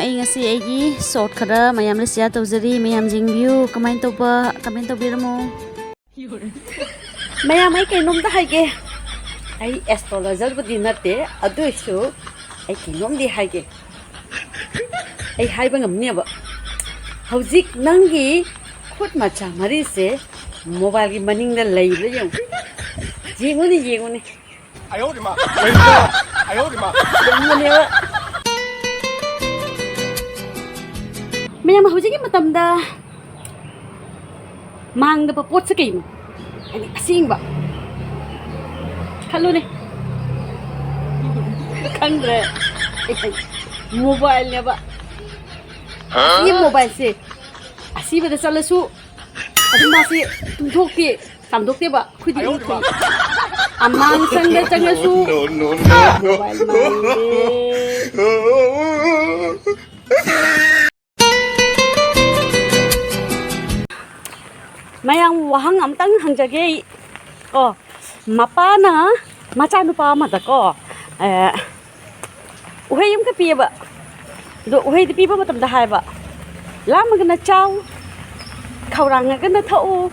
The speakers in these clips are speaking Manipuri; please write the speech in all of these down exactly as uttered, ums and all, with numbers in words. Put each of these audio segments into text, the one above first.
ꯑꯩ ꯉꯁꯤ ꯑꯩꯒꯤ ꯁꯣꯔꯠ ꯈꯔ ꯃꯌꯥꯝꯗ ꯁꯤꯌꯥꯔ ꯇꯧꯖꯔꯤ, ꯃꯌꯥꯝ ꯌꯦꯡꯕꯤꯌꯨ꯫ ꯀꯃꯥꯏꯅ ꯇꯧꯕ, ꯀꯃꯦꯟ ꯇꯧꯕꯤꯔꯝꯃꯣ꯫ ꯃꯌꯥꯝ, ꯑꯩ ꯀꯩꯅꯣꯝꯇ ꯍꯥꯏꯒꯦ꯫ ꯑꯩ ꯑꯦꯁꯇ꯭ꯔꯣꯂꯣꯖꯔꯕꯨꯗꯤ ꯅꯠꯇꯦ, ꯑꯗꯨ ꯑꯣꯏꯁꯨ ꯑꯩ ꯀꯩꯅꯣꯝꯗꯤ ꯍꯥꯏꯒꯦ꯫ ꯑꯩ ꯍꯥꯏꯕ ꯉꯝꯅꯦꯕ꯫ ꯍꯧꯖꯤꯛ ꯅꯪꯒꯤ ꯈꯨꯠ ꯃꯆꯥ ꯃꯔꯤꯁꯦ ꯃꯣꯕꯥꯏꯜꯒꯤ ꯃꯅꯤꯡꯗ ꯂꯩꯕ꯭ꯔꯥ ꯌꯦꯡꯉꯨ꯫ ꯌꯦꯡꯉꯨꯅꯦ, ꯌꯦꯡꯉꯨꯅꯦ꯫ ꯌꯦꯡꯉꯨꯅꯦꯕ꯫ ꯃꯌꯥꯝ, ꯍꯧꯖꯤꯛꯀꯤ ꯃꯇꯝꯗ ꯃꯥꯡꯗꯕ ꯄꯣꯠꯁꯦ ꯀꯩꯅꯣ? ꯍꯥꯏꯗꯤ ꯑꯁꯦꯡꯕ ꯈꯜꯂꯨꯅꯦ꯫ ꯈꯪꯗ꯭ꯔꯦ꯫ ꯃꯣꯕꯥꯏꯜꯅꯦꯕ꯫ ꯑꯁꯤꯒꯤ ꯃꯣꯕꯥꯏꯜꯁꯦ ꯑꯁꯤꯕꯗ ꯆꯠꯂꯁꯨ ꯑꯗꯨꯝ ꯃꯥꯁꯦ ꯇꯨꯝꯊꯣꯛꯇꯦ, ꯆꯥꯝꯊꯣꯛꯇꯦꯕ꯫ ꯑꯩꯈꯣꯏꯗꯤ ꯑꯗꯨꯝ ꯊꯣꯛꯏ꯫ ꯑꯃꯥꯡꯁꯪꯗ ꯆꯪꯉꯁꯨ ꯃꯣꯕꯥꯏꯜ ꯃꯥꯡꯗꯦ꯫ ꯃꯌꯥꯝ, ꯋꯥꯍꯪ ꯑꯝꯇꯪ ꯍꯪꯖꯒꯦ ꯑꯩ꯫ ꯑꯣ, ꯃꯄꯥꯅ ꯃꯆꯥꯅꯨꯄꯥ ꯑꯃꯗꯀꯣ, ꯑꯦ, ꯎꯍꯩ ꯑꯃꯈꯛ ꯄꯤꯌꯦꯕ꯫ ꯑꯗꯣ ꯎꯍꯩꯗꯤ ꯄꯤꯕ ꯃꯇꯝꯗ ꯍꯥꯏꯕ, "ꯂꯥꯝꯃꯒꯅ ꯆꯥꯎ, ꯈꯧꯔꯥꯡꯉꯒꯅ ꯊꯛꯎ,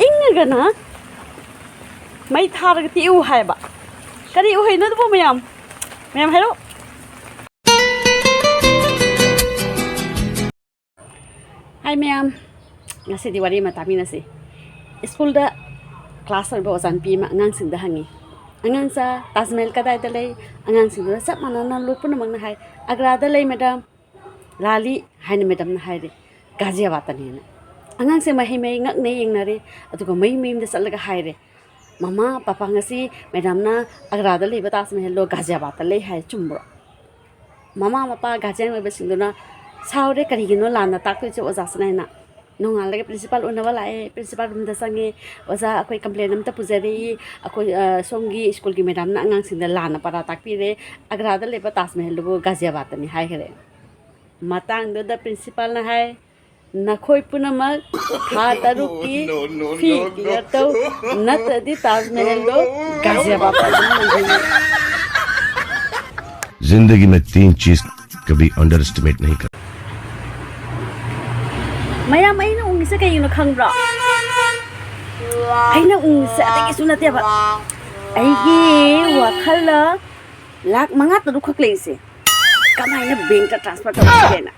ꯏꯪꯉꯒꯅ ꯃꯩ ꯊꯥꯔꯒ ꯇꯦꯛꯎ" ꯍꯥꯏꯕ꯫ ꯀꯔꯤ ꯎꯍꯩꯅꯣ ꯑꯗꯨꯕꯨ ꯃꯌꯥꯝ? ꯃꯌꯥꯝ ꯍꯥꯏꯔꯣ꯫ ꯍꯥꯏ ꯃꯌꯥꯝ, ꯉꯁꯤꯗꯤ ꯋꯥꯔꯤ ꯑꯃ ꯇꯥꯃꯤꯟꯅꯁꯤ꯫ ꯁ꯭ꯀꯨꯜꯗ ꯀ꯭ꯂꯥꯁ ꯑꯣꯏꯕ ꯑꯣꯖꯥ ꯅꯨꯄꯤ ꯑꯃ ꯑꯉꯥꯡꯁꯤꯡꯗ ꯍꯪꯉꯤ, "ꯑꯉꯥꯡꯁꯥ, ꯇꯥꯖ ꯃꯍꯜ ꯀꯗꯥꯏꯗ ꯂꯩ?" ꯑꯉꯥꯡꯁꯤꯡꯗꯨꯅ ꯆꯞ ꯃꯥꯟꯅꯅ ꯂꯣꯏ ꯄꯨꯝꯅꯃꯛꯅ ꯍꯥꯏ, "ꯑꯒ꯭ꯔꯥꯗ ꯂꯩ ꯃꯦꯗꯥꯝ"꯫ "ꯂꯥꯜꯂꯤ" ꯍꯥꯏꯅ ꯃꯦꯗꯥꯝꯅ ꯍꯥꯏꯔꯦ, "ꯒꯥꯖꯤꯌꯥꯕꯥꯗꯇꯅꯦꯅ"꯫ ꯑꯉꯥꯡꯁꯦ ꯃꯍꯩ ꯃꯍꯩ ꯉꯛꯅ ꯌꯦꯡꯅꯔꯦ꯫ ꯑꯗꯨꯒ ꯃꯌꯨꯝ ꯃꯌꯨꯝꯗ ꯆꯠꯂꯒ ꯍꯥꯏꯔꯦ, "ꯃꯃꯥ, ꯄꯥꯄꯥ, ꯉꯁꯤ ꯃꯦꯗꯥꯝꯅ ꯑꯒ꯭ꯔꯥꯗ ꯂꯩꯕ ꯇꯥꯖ ꯃꯍꯜꯗꯣ ꯒꯥꯖꯤꯌꯥꯕꯥꯗꯇ ꯂꯩ ꯍꯥꯏ, ꯆꯨꯝꯕ꯭ꯔꯣ?" ꯃꯃꯥ ꯃꯄꯥ ꯒꯥꯔꯖꯤꯌꯥꯟ ꯑꯣꯏꯕꯁꯤꯡꯗꯨꯅ ꯁꯥꯎꯔꯦ, "ꯀꯔꯤꯒꯤꯅꯣ ꯂꯥꯟꯅ ꯇꯥꯛꯇꯣꯏꯁꯦ ꯑꯣꯖꯥꯁꯤꯅ?" ꯍꯥꯏꯅ꯫ ꯅꯣꯡꯉꯥꯜꯂꯒ ꯄ꯭ꯔꯤꯟꯁꯤꯄꯥꯜ ꯎꯅꯕ ꯂꯥꯛꯑꯦ꯫ ꯄ꯭ꯔꯤꯟꯁꯤꯄꯥꯜ ꯔꯨꯝꯗ ꯆꯪꯉꯦ꯫ "ꯑꯣꯖꯥ, ꯑꯩꯈꯣꯏ ꯀꯝꯄ꯭ꯂꯦꯟ ꯑꯝꯇ ꯄꯨꯖꯔꯛꯏ꯫ ꯑꯩꯈꯣꯏ, ꯑ, ꯁꯣꯝꯒꯤ ꯁ꯭ꯀꯨꯜꯒꯤ ꯃꯦꯗꯥꯝꯅ ꯑꯉꯥꯡꯁꯤꯡꯗ ꯂꯥꯟꯅ ꯄꯔꯥ ꯇꯥꯛꯄꯤꯔꯦ꯫ ꯑꯒ꯭ꯔꯥꯗ ꯂꯩꯕ ꯇꯥꯖ ꯃꯍꯜꯗꯨꯕꯨ ꯒꯥꯖꯤꯌꯥꯕꯥꯗꯇꯅꯤ ꯍꯥꯏꯈ꯭ꯔꯦ"꯫ ꯃꯇꯥꯡꯗꯨꯗ ꯄ꯭ꯔꯤꯟꯁꯤꯄꯥꯜꯅ ꯍꯥꯏ, "ꯅꯈꯣꯏ ꯄꯨꯝꯅꯃꯛ ꯊꯥ ꯇꯔꯨꯛꯀꯤ ꯐꯤ ꯀꯤꯌꯔ ꯇꯧ, ꯅꯠꯇ꯭ꯔꯗꯤ ꯇꯥꯖ ꯃꯍꯜꯗꯣ ꯒꯥꯖꯤꯌꯥꯕꯥꯗꯇ ꯑꯗꯨꯝ ꯂꯩꯒꯅꯤ"꯫ जिंदगी में तीन चीज कभी अंडरएस्टिमेट नहीं कर। ꯃꯌꯥꯝ, ꯑꯩꯅ ꯎꯪꯉꯤꯁꯦ ꯀꯩꯒꯤꯅꯣ ꯈꯪꯕ꯭ꯔꯣ? ꯑꯩꯅ ꯎꯪꯉꯤꯁꯦ ꯑꯇꯩꯒꯤꯁꯨ ꯅꯠꯇꯦꯕ, ꯑꯩꯒꯤ ꯋꯥꯈꯜꯗ ꯂꯥꯛ ꯃꯉꯥ ꯇꯔꯨꯛ ꯈꯛ ꯂꯩꯔꯤꯁꯦ ꯀꯃꯥꯏꯅ ꯕꯦꯡꯛꯇ ꯇ꯭ꯔꯥꯟꯁꯐꯔ ꯇꯧꯁꯤꯒꯦꯅ꯫